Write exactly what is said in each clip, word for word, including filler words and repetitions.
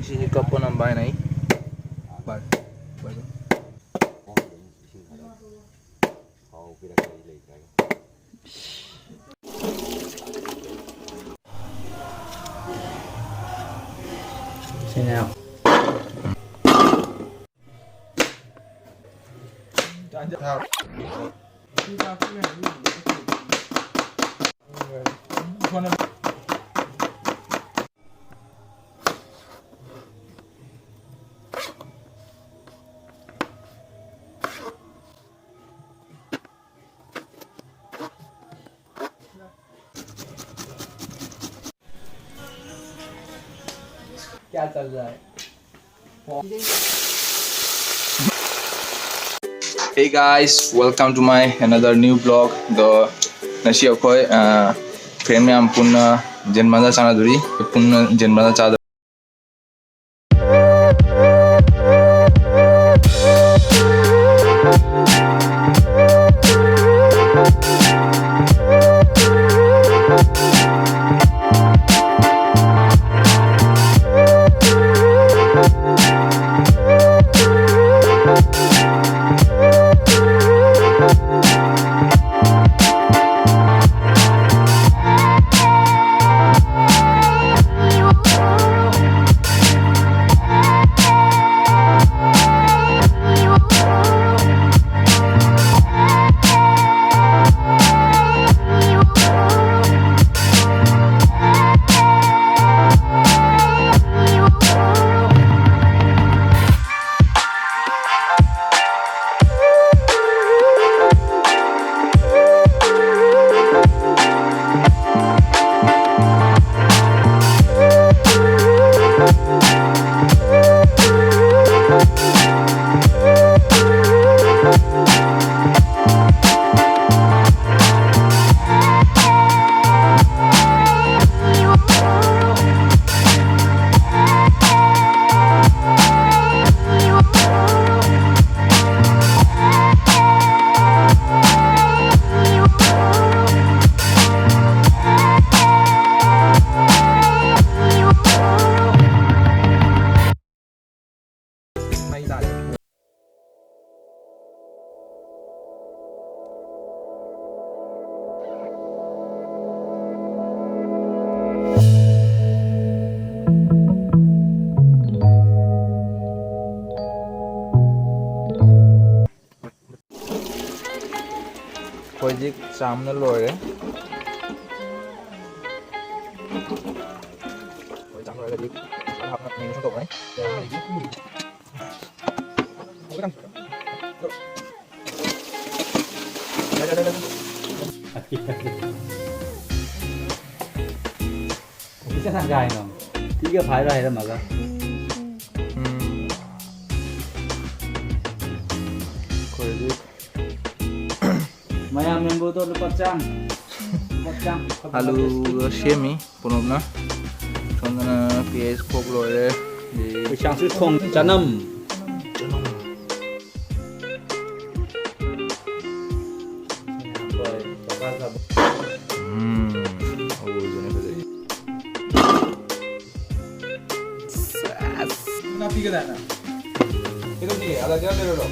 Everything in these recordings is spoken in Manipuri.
ꯁꯤꯁꯤ ꯀꯞꯄ ꯅꯝꯕ ꯍꯥꯏꯅ ꯑꯩ ꯕꯥꯏ, ꯕꯥꯏ, ꯕꯥꯏ꯫ ꯁꯤꯅ क्या चल रहा है? Hey guys, welcome to my another new vlog. ꯑꯗꯣ ꯉꯁꯤ ꯑꯩꯈꯣꯏ, ꯑ, friend ꯃꯌꯥꯝ ꯄꯨꯟꯅ ꯖꯦꯟ ꯃꯥꯟꯗꯥ ꯆꯥꯟꯅꯗꯣꯔꯤ꯫ ꯄꯨꯟꯅ ꯖꯦꯟ ꯃꯥꯟꯗꯥ ꯆꯥꯗꯣꯔꯤ꯫ ꯍꯧꯖꯤꯛ ꯆꯥꯝꯅ ꯂꯣꯏꯔꯦ꯫ ꯍꯣꯏ, ꯆꯥꯝ ꯂꯣꯏꯔꯒꯗꯤ ꯍꯥꯞꯅ ꯃꯦꯔꯤꯅꯦꯁꯟ ꯇꯧꯔꯅꯤ꯫ ꯑꯣꯐꯤꯁꯇ ꯁꯪꯒꯥꯏꯅꯣ꯫ ꯊꯤꯒ ꯐꯥꯏꯔ ꯍꯥꯏꯔꯝꯃꯒ꯫ ꯎꯝ꯫ ꯑꯩꯈꯣꯏꯗꯤ ꯃꯌꯥꯝ ꯃꯦꯝꯕꯨꯗꯣ ꯂꯨꯄꯥ ꯆꯥꯝ꯫ ꯂꯨꯄꯥ ꯆꯥꯝ꯫ ꯑꯂꯨꯒ ꯁꯦꯝꯃꯤ ꯄꯨꯅꯞꯅ꯫ ꯁꯣꯝꯗꯅ ꯄꯤꯌꯥꯁ ꯈꯣꯛ ꯂꯣꯏꯔꯦ꯫ ꯑꯗꯩ ꯌꯦꯟꯁꯥꯡꯁꯨ ꯊꯣꯡ ꯆꯅꯝ꯫ ꯎꯝ, ꯑꯂꯨꯁꯤꯅ ꯐꯖꯩ꯫ ꯁꯦꯁ꯫ ꯅꯥꯄꯤꯒꯗꯥꯏꯅ? ꯀꯩꯗꯧꯁꯤꯒꯦ? ꯑꯂꯨ ꯂꯩꯔꯨꯔꯣ?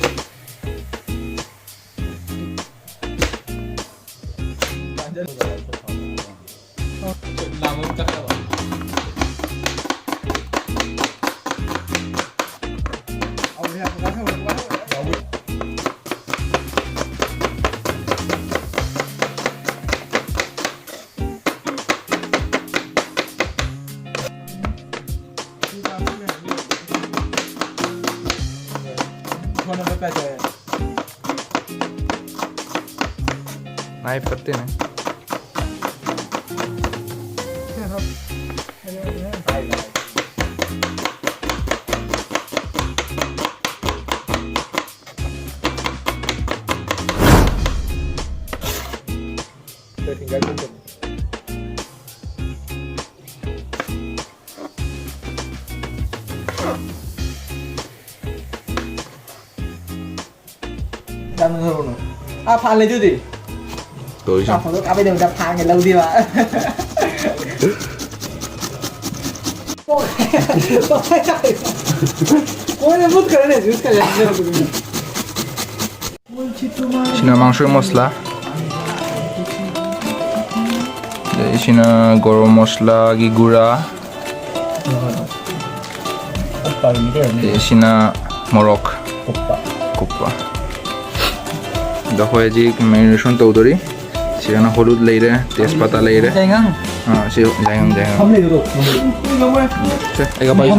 Knife कत्ते ने? ꯌꯥꯝ ꯅꯣꯏꯔꯨꯅꯨ꯫ ꯑꯥ, ꯐꯥꯟ ꯂꯩꯗꯨꯗꯤ꯫ ꯇꯧꯔꯤꯁꯦ꯫ ꯑꯥ, ꯐꯣꯇꯣ ꯀꯥꯞꯄꯩꯗꯃꯛꯇ ꯐꯥꯟꯒ ꯂꯧꯗꯦꯕ꯫ ꯀꯣꯏꯅ ꯃꯨꯠꯈ꯭ꯔꯦꯅꯦ, ꯖꯨꯁ ꯀ ꯁꯤꯅ ꯃꯥꯡꯁꯣꯏ ꯃꯁꯂꯥ꯫ ꯑꯗꯩ ꯁꯤꯅ ꯒꯔꯝ ꯃꯁꯂꯥꯒꯤ ꯒꯨꯔꯥ꯫ ꯑꯗꯩ ꯁꯤꯅ ꯃꯣꯔꯣꯛ꯫ ꯀꯨꯞꯄ꯫ ꯀꯨꯞꯄ꯫ ꯑꯗꯣ ꯑꯩꯈꯣꯏ ꯍꯧꯖꯤꯛ marination ꯇꯧꯗꯣꯔꯤ꯫ ꯁꯤꯗꯅ ꯍꯣꯂꯨꯠ ꯂꯩꯔꯦ, ꯇꯦꯖꯄꯇꯥ ꯂꯩꯔꯦ꯫ ꯌꯥꯏꯉꯪ꯫ ꯑꯥ, ꯁꯤ ꯌꯥꯏꯉꯪ, ꯌꯥꯏꯉꯪ꯫ ꯐꯝꯂꯩꯗꯣ꯫ ꯁꯦ, ꯑꯩꯒ ꯄꯥꯏꯁꯦ꯫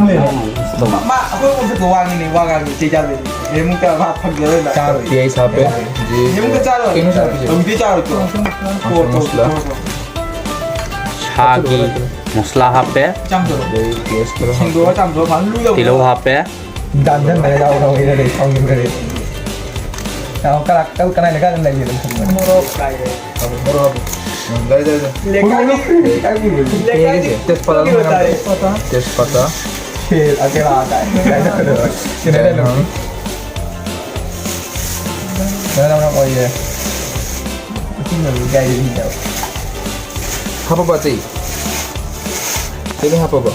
ꯃꯥ, ꯑꯩꯈꯣꯏ ꯃꯊꯛꯇ ꯋꯥ ꯉꯥꯡꯉꯤꯅꯦ, ꯋꯥ ꯉꯥꯡꯉꯤ, ꯆꯩ ꯆꯥꯗꯣꯏꯅꯤ꯫ ꯔꯦꯃꯨꯛꯇ ꯃꯥ ꯐꯪꯖꯔꯣꯏ ꯃꯥ꯫ ꯆꯥꯔꯣꯏ꯫ ꯄꯤꯌꯥꯁ ꯍꯥꯞꯄꯦ꯫ ꯔꯦꯃꯨꯛꯇ ꯆꯥꯔꯣꯏ꯫ ꯀꯩꯅꯣ ꯆꯥꯔꯤꯁꯦ? ꯍꯧꯖꯤꯛꯇꯤ ꯆꯥꯔꯣꯏ꯫ ꯃꯁꯂꯥ꯫ ꯁꯥꯒꯤ ꯃꯁꯂꯥ ꯍꯥꯞꯄꯦ꯫ ꯆꯥꯝꯊꯣꯛꯑꯣ꯫ ꯑꯗꯩ ꯄꯤꯌꯥꯁ ꯈꯔ ꯍꯥꯞꯄꯦ꯫ ꯁꯦꯡꯗꯣꯛꯑ ꯆꯥꯝꯊꯣꯛꯑꯣ, ꯐꯖꯅ ꯂꯨ ꯌꯥꯎꯗ꯭ꯔꯣ? ꯇꯤꯜꯍꯧ ꯍꯥꯞꯄꯦ꯫ ꯗꯥꯟꯁꯟꯕꯒ ꯌꯥꯎꯔꯕꯅꯤꯅ ꯂꯩ ꯁꯥꯎꯅꯤꯡꯕꯅꯤ꯫ ꯌꯥꯝ ꯀꯅꯥ-, ꯀꯅꯥ-, ꯀꯅꯥꯏ ꯂꯩꯀꯥꯏꯗ ꯂꯩꯒꯦ ꯑꯗꯨꯝ ꯈꯪꯕꯅꯤ꯫ ꯃꯣꯔꯣꯛ ꯀꯥꯏꯔꯦ꯫ ꯃꯣꯔꯣꯛ ꯍꯥꯞꯄꯨ꯫ ꯎꯝ, ꯂꯩ, ꯂꯩ, ꯂꯩ꯫ ꯂꯩꯀꯥꯏꯒꯤ, ꯇꯦꯖꯄꯇꯥ ꯂꯩꯀꯥꯏꯒꯤ ꯑꯗꯨꯝ ꯍꯥꯞꯄꯦ꯫ ꯇꯦꯖꯄꯇꯥ꯫ ꯁꯦ, ꯑꯀꯦꯔꯥ ꯀꯥꯏ꯫ ꯀꯥꯏ ꯆꯠꯀꯗꯕ? ꯁꯤꯅ ꯂꯩ꯫ ꯎꯝ꯫ ꯅꯪ ꯅꯪ ꯑꯣꯏꯌꯦ꯫ ꯏꯁꯤꯡ ꯂꯩ ꯀꯥꯏꯗ ꯏꯁꯤꯡ ꯇꯧ? ꯍꯥꯞꯄꯕ ꯆꯩ? ꯆꯩ ꯍꯥꯞꯄꯕ?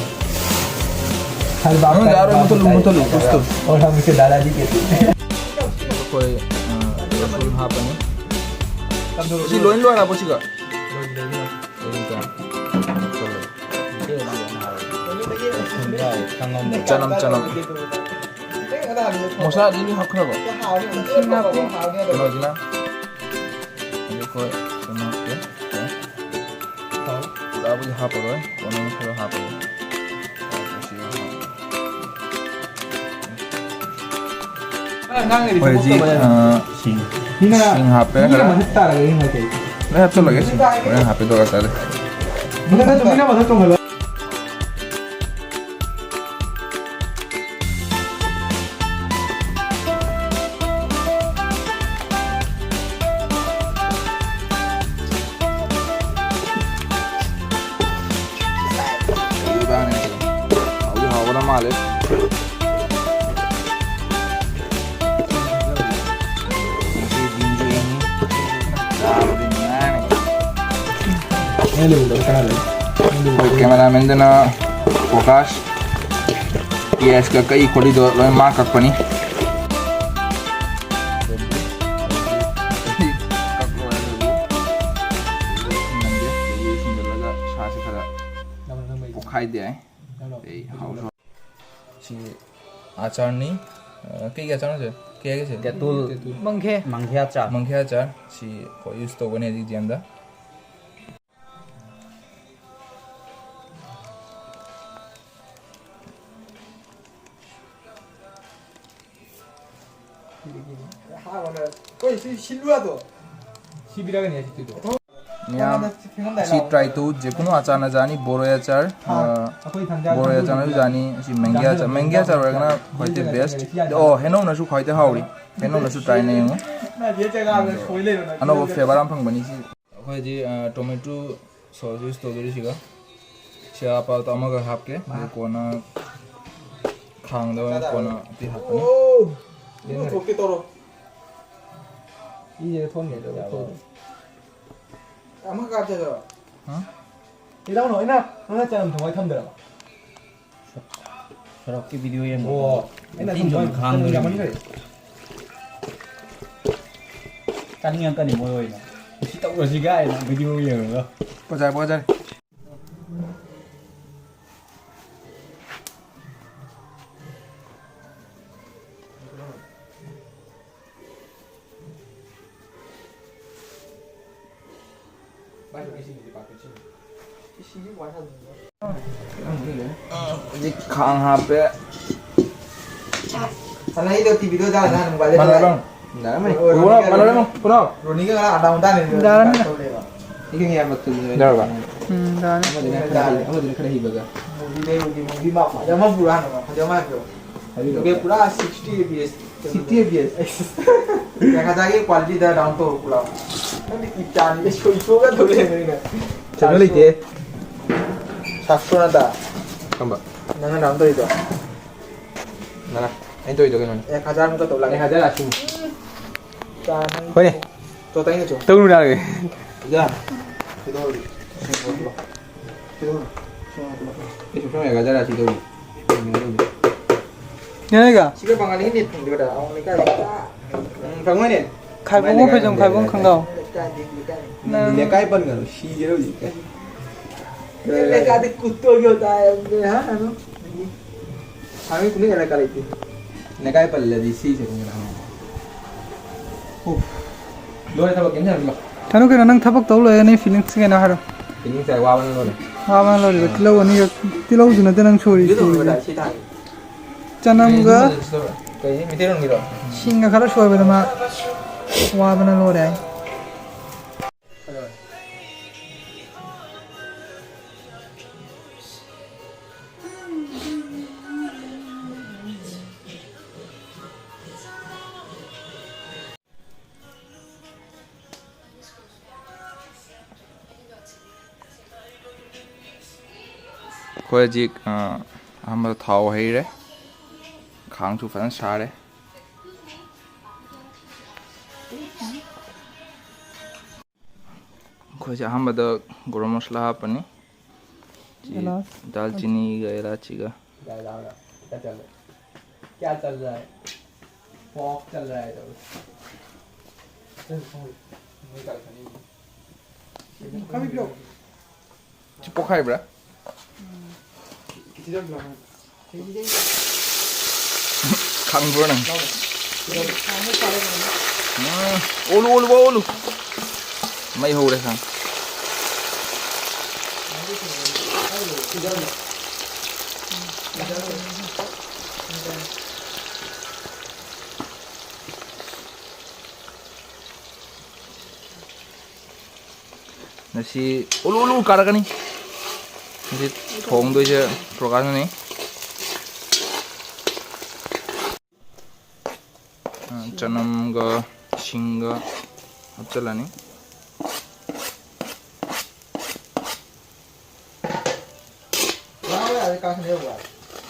ꯍꯜ ꯕꯥꯞ ꯅꯪ ꯌꯥꯔꯣꯏ, ꯃꯨꯊꯠꯂꯨ, ꯃꯨꯊꯠꯂꯨ, ꯎꯁꯇꯨ꯫ ꯑꯣꯔ ꯍꯝ ꯏꯁꯦ ꯗꯥꯗꯥꯖꯤ ꯀꯦꯇꯦ ꯍꯦ꯫ ꯑꯩꯈꯣꯏ, ꯑ, ꯔꯁꯨꯟ ꯍꯥꯞꯄꯅꯤ꯫ ꯁꯤ ꯂꯣꯏ ꯂꯣꯏꯔꯕꯣ ꯁꯤꯒ? ꯂꯣꯏ ꯂꯣꯏ꯫ ꯆꯅꯝ, ꯆꯅꯝ꯫ ꯃꯁꯂꯥꯗꯤ ꯂꯣꯏ ꯍꯥꯞꯈ꯭ꯔꯕꯣ? ꯏꯁꯤꯡ ꯍꯥꯞꯄꯦ꯫ ꯀꯩꯅꯣꯁꯤꯅ? ꯑꯗꯨ ꯑꯩꯈꯣꯏ ꯁꯨꯝ ꯍꯥꯞꯀꯦ꯫ ꯄꯨꯔꯥꯕꯨꯗꯤ ꯍꯥꯞꯄꯔꯣꯏ, ꯀꯣꯟꯅ ꯈꯔ ꯍꯥꯞꯄꯒꯦ꯫ ꯍꯣꯏ, ꯍꯧꯖꯤꯛ, ꯑ, ꯏꯁꯤꯡ ꯍꯥꯞꯄꯦ ꯈꯔ꯫ ꯂꯣꯏ ꯍꯥꯞꯆꯜꯂꯒꯦ ꯏꯁꯤꯡ, ꯍꯣꯔꯦꯟ ꯍꯥꯞꯄꯦ ꯗꯔꯀꯥꯔ ꯇꯥꯗꯦ꯫ ꯍꯥꯎꯗꯤ ꯍꯥꯎꯒꯗꯕ ꯃꯥꯜꯂꯦ꯫ ꯉꯁꯤ ꯌꯦꯡꯁꯨ ꯌꯦꯡꯉꯤ꯫ ꯆꯥꯕꯗꯤ ꯅꯨꯡꯉꯥꯏꯔꯅꯤ꯫ ꯑꯩꯈꯣꯏ cameraman ꯗꯨꯅ focus ꯄꯤꯌꯥꯁꯀ ꯀꯛꯏ ꯈꯣꯠꯂꯤꯗꯣ ꯂꯣꯏ ꯃꯥ ꯀꯛꯄꯅꯤ꯫ ꯁꯥꯁꯦ ꯈꯔ ꯄꯣꯛꯈꯥꯏꯗꯦ꯫ ꯑꯩ ꯍꯥꯎꯁꯨ ꯁꯤ ꯑꯆꯥꯔꯅꯤ꯫ ꯑ, ꯀꯩꯒꯤ ꯑꯆꯥꯔꯅꯣ ꯁꯦ? ꯀꯩ ꯍꯥꯏꯒꯦ ꯁꯦ? ꯇꯦꯇꯨꯜ ꯃꯪꯈꯦ꯫ ꯃꯪꯈꯦ ꯑꯆꯥꯔ꯫ ꯃꯪꯈꯦ ꯑꯆꯥꯔ꯫ ꯁꯤ ꯑꯩꯈꯣꯏ ꯌꯨꯁ ꯇꯧꯒꯅꯤ ꯍꯧꯖꯤꯛ ꯖꯦꯝꯗ꯫ ꯑꯩꯈꯣꯏ ꯁꯤ ꯁꯤꯜꯂꯨ ꯌꯥꯗ꯭ꯔꯣ? ꯁꯤ ꯄꯤꯔꯛꯀꯅꯤ, ꯁꯤ ꯄꯤꯔꯛꯑꯣ꯫ ꯃꯌꯥꯝ ꯁꯤ ꯇ꯭ꯔꯥꯏ ꯇꯧ, ꯖꯦꯀꯨꯅꯣ ꯑꯆꯥꯔꯅ ꯌꯥꯅꯤ, ꯕꯣꯔꯣꯏ ꯑꯆꯥꯔ, ꯑꯥ, ꯕꯣꯔꯣꯏ ꯑꯆꯥꯔꯅꯁꯨ ꯌꯥꯅꯤ, ꯁꯤ ꯃꯦꯡꯒꯤ ꯑꯆꯥꯔ, ꯃꯦꯡꯒꯤ ꯑꯆꯥꯔ ꯑꯣꯏꯔꯒꯅ ꯈ꯭ꯋꯥꯏꯗꯩ ꯕꯦꯁ꯫ ꯑꯣ, ꯍꯩꯅꯧꯅꯁꯨ ꯈ꯭ꯋꯥꯏꯗꯩ ꯍꯥꯎꯔꯤ, ꯍꯩꯅꯧꯅꯁꯨ ꯇ꯭ꯔꯥꯏꯅ ꯌꯦꯡꯉꯨ꯫ ꯑꯅꯧꯕ ꯐ꯭ꯂꯦꯕꯔ ꯑꯃ ꯐꯪꯕꯅꯤ ꯁꯤ꯫ ꯑꯩꯈꯣꯏ ꯍꯧꯖꯤꯛ, ꯑ, ꯇꯣꯃꯦꯇꯣ ꯁꯣꯁ ꯌꯨꯁ ꯇꯧꯗꯣꯔꯤꯁꯤꯒ꯫ ꯁꯤ ꯑꯄꯥꯛꯄ ꯑꯃꯒ ꯍꯥꯞꯀꯦ, ꯑꯗꯨ ꯀꯣꯟꯅ ꯈꯥꯡꯗ ꯑꯣꯏꯅ ꯀꯣꯟꯅ ꯑꯇꯩ ꯍꯥꯞꯀꯅꯤ꯫ ꯑꯣ! ꯊꯣꯛꯀꯦ ꯇꯧꯔꯣ꯫ ꯏꯁꯦ ꯊꯣꯛꯅꯤ, ꯑꯗꯨꯒ ꯊꯣꯛꯑꯣ꯫ ꯑꯃ ꯀꯥꯞꯆꯗꯕ꯫ ꯍꯥ? ꯏꯗꯥꯎꯅꯣ, ꯑꯩꯅ ꯅꯪꯅ ꯆꯅꯝ ꯊꯣꯡꯉꯥꯏ ꯊꯝꯗ꯭ꯔꯕ? ꯁꯣꯔꯣꯛꯀꯤ ꯚꯤꯗꯤꯑꯣ ꯌꯦꯡꯕ꯫ ꯑꯣ, ꯑꯩꯅ ꯃꯤꯅ ꯁꯨꯝ ꯈꯥꯡꯗꯣꯔꯤꯕꯅꯤ꯫ ꯌꯥꯝꯃꯟꯈ꯭ꯔꯦ꯫ ꯆꯥꯅꯤꯡꯉꯛꯀꯅꯤ ꯃꯣꯏ ꯑꯣꯏꯅ꯫ ꯁꯤ ꯇꯧꯔꯁꯤ ꯀꯥꯏꯅ ꯚꯤꯗꯤꯑꯣ ꯌꯦꯡꯉꯒ꯫ ꯄꯣꯖꯥꯏ, ꯄꯣꯖꯥꯏ꯫ ꯍꯧꯖꯤꯛ ꯈꯥꯡ ꯍꯥꯞꯄꯦ꯫ ꯁꯥꯟꯅꯩꯗꯣ ꯇꯤꯚꯤꯗꯣ ꯗꯥ ꯅꯍꯥꯟ ꯃꯣꯕꯥꯏꯜꯗ ꯃꯥꯟꯅꯔꯕ? ꯊꯥꯒꯠꯂꯛꯑꯦ꯫ ꯃꯥꯟꯅꯔꯕ? ꯔꯣꯅꯤꯒ ꯄꯨꯔꯥ ꯃꯥꯟꯅꯔꯕ? ꯄꯨꯔꯥ꯫ ꯔꯣꯅꯤꯒ ꯉꯔꯥꯡ ꯑꯗꯥ ꯍꯨꯟꯗꯥ ꯅꯩꯕꯗꯣ ꯌꯥꯔꯅꯤ꯫ ꯇꯧꯔꯦꯕ꯫ ꯏꯒ ꯌꯥꯝꯕ ꯇꯨꯝꯃꯦ꯫ ꯌꯥꯔꯕ? ꯎꯝ, ꯌꯥꯔꯅꯤ꯫ ꯑꯃꯗꯨꯅ ꯈꯔ ꯍꯩ-, ꯑꯃꯗꯨꯅ ꯈꯔ ꯍꯩꯕꯒ꯫ ꯃꯨꯚꯤ ꯂꯩꯔꯨꯒꯦ, ꯃꯨꯚꯤ ꯃꯥ ꯐꯖꯕ ꯑꯃ ꯄꯨꯔꯛꯑꯣ ꯍꯥꯏꯅ, ꯐꯖꯕ ꯑꯃ ꯍꯥꯏꯕꯤꯔꯛꯑꯣ꯫ ꯍꯥꯏꯕꯤꯔꯛꯑꯣ꯫ ꯑꯗꯨꯒ ꯄꯨꯔꯥ ꯁꯤꯛꯁꯇꯤ ꯑꯦ ꯄꯤ ꯑꯦꯁ꯫ ꯁꯤꯛꯁꯇꯤ ꯑꯦ ꯄꯤ ꯑꯦꯁ꯫ ꯀꯌꯥ ꯈꯖꯥꯒꯤ ꯀ꯭ꯋꯥꯂꯤꯇꯤꯗ ꯗꯥꯎꯟ ꯇꯧꯔꯛꯄ ꯂꯥꯎ꯫ ꯅꯪꯗꯤ ꯏꯇꯥꯅꯤ, ꯑꯩ ꯁꯣꯏꯊꯣꯛꯑꯒ ꯊꯣꯛꯂꯛꯑꯦ ꯅꯣꯏꯅ꯫ ꯆꯠꯄ ꯂꯩꯇꯦ꯫ ꯁꯥꯁꯇ꯭ꯔꯣ ꯅꯠꯇ? ꯀꯝꯕ? ꯅꯪꯅ ꯗꯥꯎꯟ ꯇꯧꯔꯤꯗꯣ꯫ ꯅꯅꯥ, ꯑꯩꯅ ꯇꯧꯔꯤꯗꯣ ꯀꯩꯅꯣꯅꯦ? ꯑꯦꯛ ꯍꯖꯥꯔ ꯃꯨꯛꯀ ꯇꯧ ꯂꯥꯛꯑꯦ꯫ ꯑꯦꯛ ꯍꯖꯥꯔ ꯑꯁꯤ꯫ ꯆꯥ ꯅꯪ ꯍꯣꯏꯅꯦ꯫ ꯇꯣ ꯇꯥꯏꯅ ꯆꯣ꯫ ꯇꯧꯔꯨ ꯂꯥꯛꯑꯒꯦ꯫ ꯌꯥ꯫ ꯀꯩꯗꯧꯔꯒꯦ? ꯁꯤ ꯄꯣꯠꯇꯣ꯫ ꯀꯩꯗꯧꯔꯒꯦ? ꯁꯤ ꯄꯣꯠꯇꯣ꯫ ꯑꯩ ꯁꯨꯝ ꯁꯨꯝ ꯑꯦꯛ ꯍꯖꯥꯔ ꯑꯁꯤ ꯇꯧꯔꯤ꯫ ꯌꯥꯔꯦꯒ? ꯁꯤꯒ ꯕꯪꯒꯥꯂꯤꯒꯤ ꯅꯦꯠ ꯐꯪꯗꯦꯕ ꯗꯥ, ꯑꯃꯨꯛ ꯂꯩꯀꯥꯏꯗ꯫ ꯎꯝ, ꯐꯪꯉꯣꯏꯅꯦ꯫ ꯈꯥꯏꯕꯣꯡ ꯐꯩꯖꯣꯝ ꯈꯥꯏꯕꯣꯡ ꯈꯪꯒꯥꯎ꯫ ꯂꯩꯀꯥꯏꯗꯤ, ꯂꯩꯀꯥꯏ꯫ ꯅꯪ ꯂꯩꯀꯥꯏ ꯄꯟꯒꯅꯨ, ꯁꯤꯒꯦꯔ ꯍꯧꯖꯤꯛ꯫ ꯂꯩꯀꯥꯏꯗꯤ ꯀꯨꯠꯇꯣꯏꯒꯤ ꯇꯥꯏ, ꯍꯥ, ꯍꯥ? ꯍꯥꯏꯕ ꯀꯨꯝꯕ ꯑꯦꯂꯥꯀꯥ ꯂꯩꯇꯦ꯫ ꯂꯩꯀꯥꯏ ꯄꯜꯂꯗꯤ ꯁꯤꯁꯦ ꯈꯪꯒꯅꯤ꯫ ꯂꯣꯏꯔꯦ ꯊꯕꯛ ꯀꯩꯝ ꯁꯥꯟꯅꯁꯤꯜꯂꯣ꯫ ꯀꯩꯅꯣ, ꯀꯩꯅꯣ, ꯅꯪ ꯊꯕꯛ ꯇꯧ ꯂꯣꯏꯔꯦ, ꯅꯪ feelings ꯀꯩꯅꯣ ꯍꯥꯏꯔꯣ꯫ Feelings ꯍꯥꯏ ꯋꯥꯕꯅ ꯂꯣꯏꯔꯦ꯫ ꯋꯥꯕꯅ ꯂꯣꯏꯔꯦ꯫ ꯑꯥ꯫ ꯇꯤꯜꯍꯧ ꯑꯅꯤꯈꯛ, ꯇꯤꯜꯍꯧꯗꯨ ꯅꯠꯇꯦ ꯅꯪ ꯁꯣꯏꯔꯤ, ꯌꯦꯔꯨꯝ ꯁꯣꯏꯔꯤ꯫ ꯑꯃ ꯁꯤ ꯊꯥꯡꯉꯦ꯫ ꯆꯅꯝꯒ ꯀꯩꯅꯣ ꯃꯩꯇꯩꯂꯣꯟꯒꯤꯔꯣ? ꯁꯤꯡꯒ ꯈꯔ ꯁꯣꯏꯕꯗ ꯃꯥ ꯋꯥꯕꯅ ꯂꯣꯏꯔꯦ ꯍꯥꯏ꯫ ꯑꯩꯈꯣꯏ ꯍꯧꯖꯤꯛ, ꯑ, ꯑꯍꯥꯟꯕꯗ ꯊꯥꯎ ꯍꯩꯔꯦ, ꯈꯥꯡꯁꯨ ꯐꯖꯅ ꯁꯥꯔꯦ꯫ ꯑꯩꯈꯣꯏꯁꯦ ꯑꯍꯥꯟꯕꯗ ꯒꯔꯝ ꯃꯁꯥꯂꯥ ꯍꯥꯞꯄꯅꯤ꯫ ꯁꯤ ꯏꯂꯥꯏꯆꯤ꯫ ꯗꯥꯜꯆꯤꯅꯤꯒ ꯏꯂꯥꯏꯆꯤꯒ꯫ क्या चल रहा है? क्या चल रहा है? पॉप चल रहा है तो। ꯁꯤ ꯄꯣꯛꯈꯥꯏꯕ꯭ꯔꯥ? ꯈꯪꯕ꯭ꯔꯣ ꯅꯪ? ꯎꯝ, ꯑꯣꯂꯨ, ꯑꯣꯂꯨ, ꯑꯣꯂꯨ꯫ ꯃꯩ ꯍꯧꯔꯦ ꯈꯪ꯫ ꯉꯁꯤ ꯎꯂꯨ ꯎꯂꯨ ꯀꯥꯔꯛꯀꯅꯤ꯫ ꯉꯁꯤ ꯊꯣꯡꯗꯣꯏꯁꯦ ꯄ꯭ꯔꯣꯀꯥꯁꯅꯅꯤ꯫ ꯎꯝ, ꯆꯅꯝꯒ ꯁꯤꯡꯒ ꯍꯥꯞꯆꯤꯜꯂꯅꯤ꯫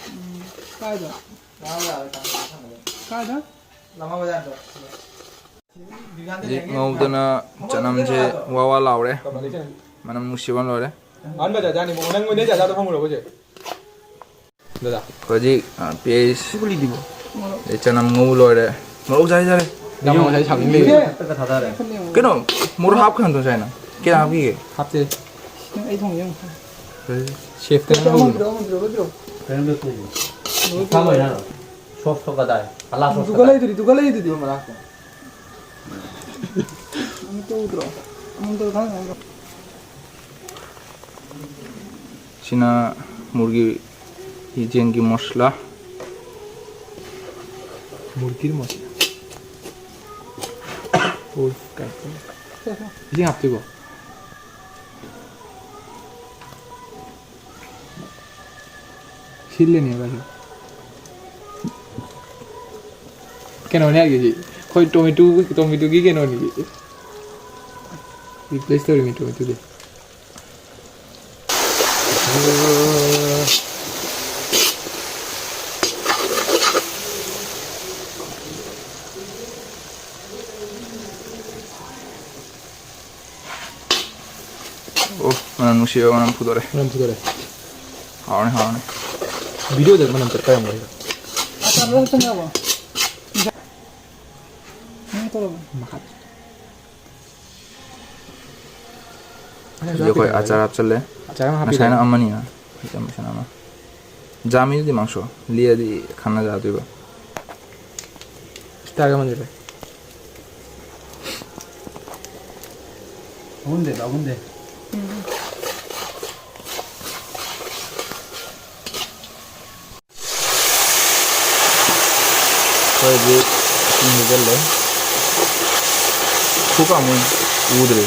ꯎꯝ, ꯀꯥꯏꯗ? ꯀꯥꯏꯗ? ꯍꯧꯖꯤꯛ ꯉꯧꯗꯅ ꯆꯅꯝꯁꯦ ꯋꯥ ꯋꯥ ꯂꯥꯎꯔꯦ꯫ ꯃꯅꯝ ꯅꯨꯡꯁꯤꯕ ꯂꯣꯏꯔꯦ꯫ ꯑꯍꯥꯟꯕ ꯖꯥꯖꯥꯅꯤ, ꯅꯪ ꯑꯣꯏꯅ ꯖꯥꯖꯥꯗꯣ ꯐꯪꯉꯨꯔꯕꯣ ꯍꯧꯖꯤꯛ? ꯗꯥꯗꯥ꯫ ꯍꯧꯖꯤꯛ, ꯑ, ꯄꯤꯌꯥꯁ, ꯑꯗꯩ ꯆꯅꯝ ꯉꯧ ꯂꯣꯏꯔꯦ꯫ ꯃꯣꯔꯣꯛ ꯁꯥꯏ ꯁꯥꯔꯦ꯫ ꯅꯪ ꯉꯁꯥꯏ ꯁꯥꯕꯤꯕ ꯂꯩꯕ? ꯀꯩꯅꯣ, ꯃꯣꯔꯣꯛ ꯍꯥꯞꯈ꯭ꯔꯦ ꯅꯠꯇ꯭ꯔꯣ ꯉꯁꯥꯏꯅ? ꯀꯌꯥ ꯍꯥꯞꯈꯤꯒꯦ? ꯍꯥꯞꯇꯦ꯫ ꯑꯩ ꯊꯣꯡꯒꯦ ꯌꯦꯡꯉꯨ꯫ ꯁꯦꯐꯇ ꯅꯪ ꯍꯧꯔꯣ꯫ ꯀꯩꯅꯣꯝꯗ ꯊꯣꯡꯉꯤ꯫ ꯁꯣꯁꯇꯣ ꯀꯗꯥꯏ? ꯑꯂꯥ ꯁꯣꯁ ꯗꯨꯀꯥꯟ ꯀꯗꯥꯏ? ꯂꯩꯗꯨꯗꯤ, ꯗꯨꯀꯥꯟ ꯂꯩꯗꯨꯗꯤ꯫ ꯑꯗꯨ ꯃꯅꯥꯛꯇ꯫ ꯑꯃꯨꯛꯇ ꯎꯗ꯭ꯔꯣ? ꯑꯃꯨꯛꯇ ꯈꯪꯉꯦ꯫ ꯁꯤꯅ ꯃꯨꯔꯒꯤ ꯌꯦꯟꯒꯤ ꯃꯁꯂꯥ꯫ ꯃꯨꯔꯒꯤ ꯃꯁꯂꯥ꯫ ꯑꯣ, ꯀꯥꯏ, ꯀꯥꯏ꯫ ꯏꯁꯤꯡ ꯍꯥꯞꯇꯣꯏꯕꯣ? ꯁꯤꯜꯂꯤꯅꯦꯕ ꯁꯤ꯫ ꯀꯩꯅꯣꯅꯦ ꯍꯥꯏꯔꯤꯁꯤ꯫ ꯑꯩꯈꯣꯏ ꯇꯣꯃꯦꯇꯣ, ꯇꯣꯃꯦꯇꯣꯒꯤ ꯀꯩꯅꯣꯅꯤ꯫ Replace ꯇꯧꯔꯤꯅꯤ ꯇꯣꯃꯦꯇꯣꯗꯤ꯫ ꯑꯣ, ꯃꯅꯝ ꯅꯨꯡꯁꯤꯕ ꯃꯅꯝ ꯐꯨꯗꯣꯔꯦ꯫ ꯃꯅꯝ ꯐꯨꯗꯣꯔꯦ꯫ ꯍꯥꯎꯔꯅꯤ, ꯍꯥꯎꯔꯅꯤ꯫ Video ꯗ ꯃꯅꯝ ꯆꯠꯄ ꯌꯥꯝ ꯂꯩ꯫ ꯑꯆꯥꯔ ꯂꯣꯏ ꯆꯪꯉꯕꯣ? ꯅꯪ ꯇꯧꯔꯕꯣ? ꯃꯈꯥ꯫ ꯑꯗꯨꯗꯤ ꯑꯩꯈꯣꯏ ꯑꯆꯥꯔ ꯍꯥꯞꯆꯜꯂꯦ꯫ ꯑꯆꯥꯔ ꯑꯃ ꯍꯥꯞꯄꯤꯔꯦ꯫ ꯉꯁꯥꯏꯅ ꯑꯃꯅꯤꯅ꯫ ꯍꯧꯖꯤꯛ ꯑꯃ, ꯁꯤꯅ ꯑꯃ꯫ ꯖꯥꯃꯤꯗꯨꯗꯤ ꯃꯥꯡꯁꯨ ꯂꯤꯔꯗꯤ ꯈꯟꯅ ꯌꯥꯗꯣꯏꯕ꯫ ꯁ꯭ꯇꯥꯏꯜ ꯑꯃꯅꯤꯗ꯫ ꯑꯍꯨꯝꯗꯦ, ꯑꯍꯨꯝꯗꯦ꯫ ꯑꯩꯈꯣꯏꯗꯤ ꯏꯁꯤꯡ ꯍꯩꯖꯤꯜꯂꯦ꯫ ꯈꯨꯀꯥꯝ ꯑꯃ ꯎꯗ꯭ꯔꯤ꯫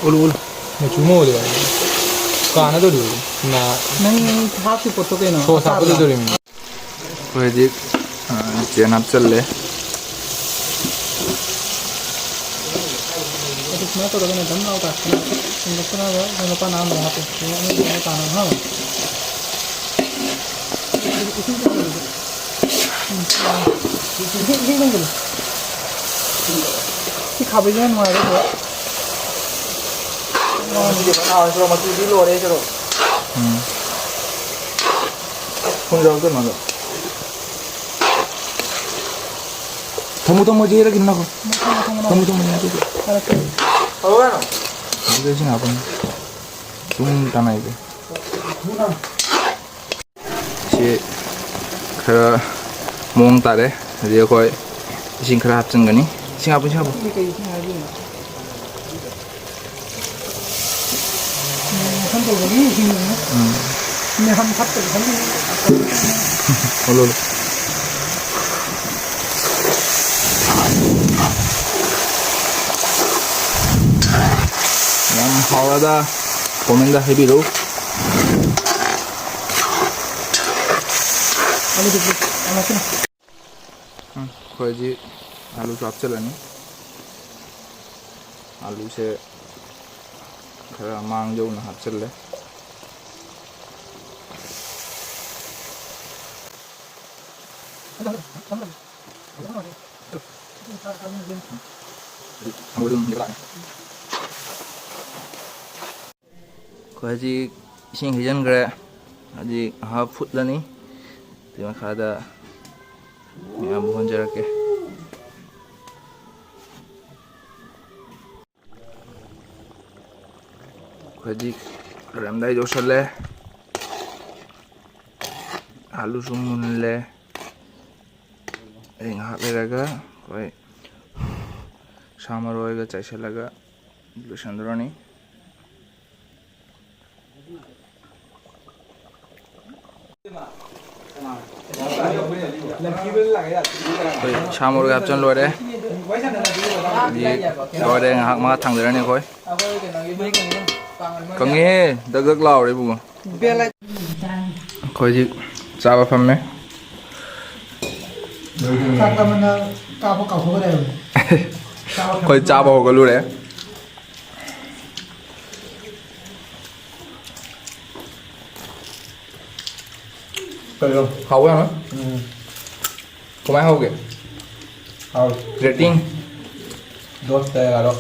ꯎꯠꯂꯨ, ꯎꯠꯂꯨ꯫ ꯃꯆꯨ ꯑꯃ ꯎꯠꯂꯦ꯫ ꯀꯥꯟꯅꯗꯧꯔꯤꯕ꯫ ꯅꯪ ꯍꯥꯞꯈꯤ ꯄꯣꯠꯇꯣ ꯀꯩꯅꯣ? ꯁꯣꯁ ꯑꯆꯥꯔꯔꯣ? ꯍꯥꯞꯄꯗꯨꯗꯧꯔꯤꯕꯅꯤ꯫ ꯑꯩꯈꯣꯏ ꯍꯧꯖꯤꯛ, ꯑ, ꯆꯦꯡ ꯍꯥꯞꯆꯜꯂꯦ꯫ ꯑꯗꯨ ꯁꯨꯃꯥꯏꯅ ꯇꯧꯔꯒꯅꯦ, ꯗꯝ ꯂꯥꯎ ꯇꯥꯔꯛꯄꯅꯦ꯫ ꯁꯨꯝ ꯅꯞꯁꯤꯜꯂꯒ ꯂꯨꯄꯥ ꯅꯥꯟꯅꯕ ꯍꯥꯞꯄꯣ꯫ ꯁꯨꯝ ꯑꯅꯤꯗꯨꯅ ꯇꯥꯟꯅꯕ ꯍꯥꯞꯄꯣ꯫ ꯏꯁꯤꯡ ꯆꯪꯗꯕꯤꯗ꯫ ꯎꯝ, ꯏꯁꯤꯡ, ꯏꯁꯤꯡ ꯆꯪꯗꯕꯤꯗ꯫ ꯁꯤ ꯈꯥꯕꯩꯁꯤꯅ ꯅꯨꯡꯉꯥꯏꯔꯦ ꯈꯔ꯫ ꯃꯆꯨꯗꯤ ꯐꯖꯅ ꯍꯥꯎꯔꯦ, ꯁꯣꯔꯣ, ꯃꯆꯨꯗꯤ ꯂꯣꯏꯔꯦ, ꯁꯣꯔꯣ꯫ ꯎꯝ꯫ ꯊꯨꯝ ꯌꯥꯎꯗꯣꯏꯅꯣ ꯑꯗꯣ? ꯊꯝꯃꯨ, ꯊꯝꯃꯨ, ꯌꯩꯔꯒꯦ ꯅꯈꯣ꯫ ꯊꯝꯃꯨ, ꯊꯝꯃꯨ, ꯊꯝꯃꯨ, ꯌꯩꯔꯒꯦ꯫ ꯐꯔꯦ, ꯐꯔꯦ꯫ ꯍꯧꯔꯒꯅꯣ? ꯑꯗꯨꯗ ꯏꯁꯤꯡ ꯍꯥꯞꯄꯅꯤ꯫ ꯁꯨꯝ ꯇꯥꯟꯅꯩꯁꯦ꯫ ꯈꯔ ꯃꯑꯣꯡ ꯇꯥꯔꯦ꯫ ꯑꯗꯩ ꯑꯩꯈꯣꯏ ꯏꯁꯤꯡ ꯈꯔ ꯍꯥꯞꯆꯤꯟꯒꯅꯤ꯫ ꯏꯁꯤꯡ ꯍꯥꯞꯄꯨ, ꯏꯁꯤꯡ ꯍꯥꯞꯄꯨ꯫ ꯎꯝ꯫ ꯍꯣꯜꯂꯣ, ꯍꯣꯜꯂꯣ꯫ ꯌꯥꯝ ꯍꯥꯎꯔꯗ comment ꯍꯥꯏꯕꯤꯔꯨ꯫ ꯎꯝ, ꯑꯩꯈꯣꯏ ꯍꯧꯖꯤꯛ ꯑꯂꯨꯁꯨ ꯍꯥꯞꯆꯤꯜꯂꯅꯤ꯫ ꯑꯂꯨꯁꯦ ꯈꯔ ꯃꯥꯡꯖꯧꯅ ꯍꯥꯞꯆꯤꯜꯂꯦ꯫ ꯑꯩꯈꯣꯏ ꯍꯧꯖꯤꯛ ꯏꯁꯤꯡ ꯍꯩꯖꯤꯟꯈ꯭ꯔꯦ꯫ ꯍꯧꯖꯤꯛ ꯉꯥꯏꯍꯥꯛ ꯐꯨꯠꯂꯅꯤ꯫ ꯑꯗꯨꯒꯤ ꯃꯈꯥꯗ ꯃꯌꯥꯝ ꯎꯍꯟꯖꯔꯛꯀꯦ꯫ ꯑꯩꯈꯣꯏꯗꯤ ꯂꯣꯏꯔꯝꯗꯥꯏ ꯌꯧꯁꯜꯂꯦ꯫ ꯑꯥꯂꯨꯁꯨ ꯃꯨꯜꯂꯦ꯫ ꯑꯩ ꯉꯥꯏꯍꯥꯛ ꯂꯩꯔꯒ ꯑꯩꯈꯣꯏ ꯁꯥ ꯃꯔꯣꯏꯒ ꯆꯥꯏꯁꯤꯜꯂꯒ ꯂꯣꯏꯁꯤꯟꯗꯧꯔꯅꯤ꯫ ꯑꯩꯈꯣꯏ ꯁꯥ ꯃꯔꯣꯏ ꯍꯥꯞꯆꯤꯟ ꯂꯣꯏꯔꯦ꯫ ꯍꯧꯖꯤꯛ ꯂꯣꯏꯔꯦ, ꯉꯥꯏꯍꯥꯛ ꯃꯈꯥ ꯊꯥꯡꯗꯔꯅꯤ ꯑꯩꯈꯣꯏ꯫ ꯀꯪꯉꯦꯍꯦ, ꯗꯛ ꯗꯛ ꯂꯥꯎꯔꯦ ꯏꯕꯨꯡꯉꯣ꯫ ꯑꯩꯈꯣꯏ ꯍꯧꯖꯤꯛ ꯆꯥꯕ ꯐꯝꯃꯦ꯫ ꯆꯥꯛ ꯂꯥꯝꯃꯟꯗ ꯀꯥꯞꯄ ꯀꯥꯎꯊꯣꯛꯈ꯭ꯔꯦꯕ꯫ ꯑꯩꯈꯣꯏ ꯆꯥꯕ ꯍꯧꯒꯠꯂꯨꯔꯦ꯫ ꯀꯩꯅꯣ? ꯍꯥꯎꯕ ꯌꯥꯝꯅ? ꯎꯝ꯫ ꯀꯃꯥꯏ ꯍꯧꯒꯦ? ꯍꯥꯎ꯫ Rating? ꯗꯣꯁꯇ ꯑꯦꯒꯥꯔꯣ꯫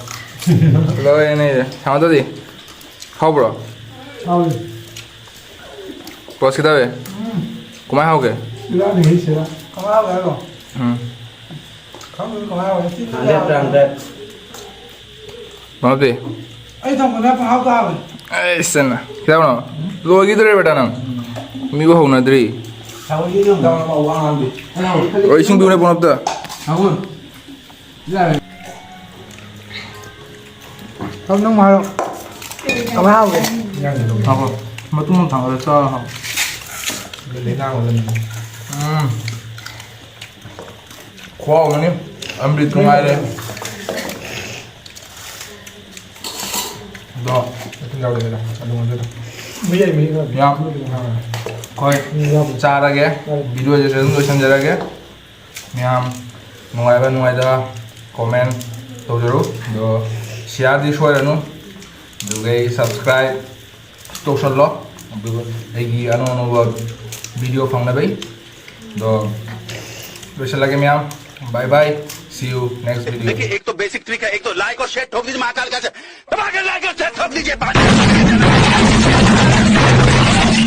ꯂꯣꯏꯔꯦꯅꯦ꯫ ꯁꯥꯃꯟꯇꯗꯤ ꯍꯥꯎꯕ꯭ꯔꯣ? ꯍꯥꯎꯋꯦ꯫ ꯄꯣꯁ ꯈꯤꯇꯪ ꯎꯝ꯫ ꯀꯃꯥꯏ ꯍꯥꯎꯒꯦ? ꯁꯤꯔꯥꯅꯤ ꯍꯦ, ꯁꯤꯔꯥ꯫ ꯀꯃꯥꯏ ꯍꯥꯎꯒꯦ ꯍꯥꯏꯔꯣ? ꯎꯝ꯫ ꯈꯪꯗꯦ ꯀꯃꯥꯏ ꯍꯥꯎꯒꯦ꯫ ꯍꯟꯗ꯭ꯔꯦꯠ ꯇꯔꯥ ꯍꯟꯗ꯭ꯔꯦꯠ꯫ ꯃꯔꯨꯞꯇꯤ? ꯑꯩ ꯊꯣꯡꯕꯅ ꯄꯪꯍꯥꯎ ꯇꯥꯕꯅꯦ꯫ ꯑꯩ ꯁꯤꯅ꯫ ꯈꯤꯇꯪ ꯂꯣꯏꯈꯤꯗꯣꯔꯦ ꯕꯦꯇꯥ ꯅꯪ? ꯎꯝ꯫ ꯃꯤꯕꯨ ꯍꯧꯅꯗ꯭ꯔꯤ꯫ ꯍꯣꯏ, ꯏꯁꯤꯡ ꯄꯤꯌꯨꯅꯦ, ꯄꯨꯡ ꯑꯝꯇ꯫ ꯍꯥꯎ, ꯅꯪ ꯍꯥꯏꯔꯣ꯫ ꯀꯃꯥꯏ ꯍꯥꯎꯒꯦ? ꯍꯥꯎꯕ꯭ꯔꯣ? ꯃꯇꯨꯝ ꯑꯃ ꯊꯥꯡꯒꯠꯂ ꯆꯥꯔꯣ, ꯍꯥꯎ꯫ ꯎꯝ꯫ ꯈꯨꯍꯥꯎ ꯑꯃꯅꯤ꯫ ꯑꯃ꯭ꯔꯤꯠ ꯅꯨꯡꯉꯥꯏꯔꯦ꯫ ꯑꯗꯣ ꯃꯇꯨꯝ ꯌꯥꯎꯗꯕꯤꯗ ꯑꯗꯨꯝ ꯑꯣꯏꯖꯔꯣ꯫ ꯃꯤ ꯌꯥꯏ, ꯃꯤ ꯌꯥꯏ꯫ ꯌꯥꯝ꯫ ꯑꯩꯈꯣꯏ ꯆꯥꯔꯒꯦ꯫ ꯚꯤꯗꯤꯑꯣꯁꯦ ꯑꯗꯨꯝ ꯂꯣꯏꯁꯤꯟꯖꯔꯒꯦ꯫ ꯃꯌꯥꯝ ꯅꯨꯡꯉꯥꯏꯕ ꯅꯨꯡꯉꯥꯏꯇꯕ comment ꯇꯧꯖꯔꯨ꯫ ꯑꯗꯣ shareꯗꯤ ꯁꯣꯏꯔꯅꯨ꯫ ꯑꯗꯨꯒ subscribe ꯇꯧꯁꯜꯂꯣ꯫ ꯑꯗꯨꯒ ꯑꯩꯒꯤ ꯑꯅꯧ ꯑꯅꯧꯕ video ꯐꯪꯅꯕꯩ꯫ ꯑꯗꯣ ꯂꯣꯏꯁꯤꯜꯂꯒꯦ ꯃꯌꯥꯝ꯫ Bye bye. See you next video. देखिए, एक तो basic trick है, एक तो like और share ठोक दीजिए महाकाल का, दबा के like और share ठोक दीजिए।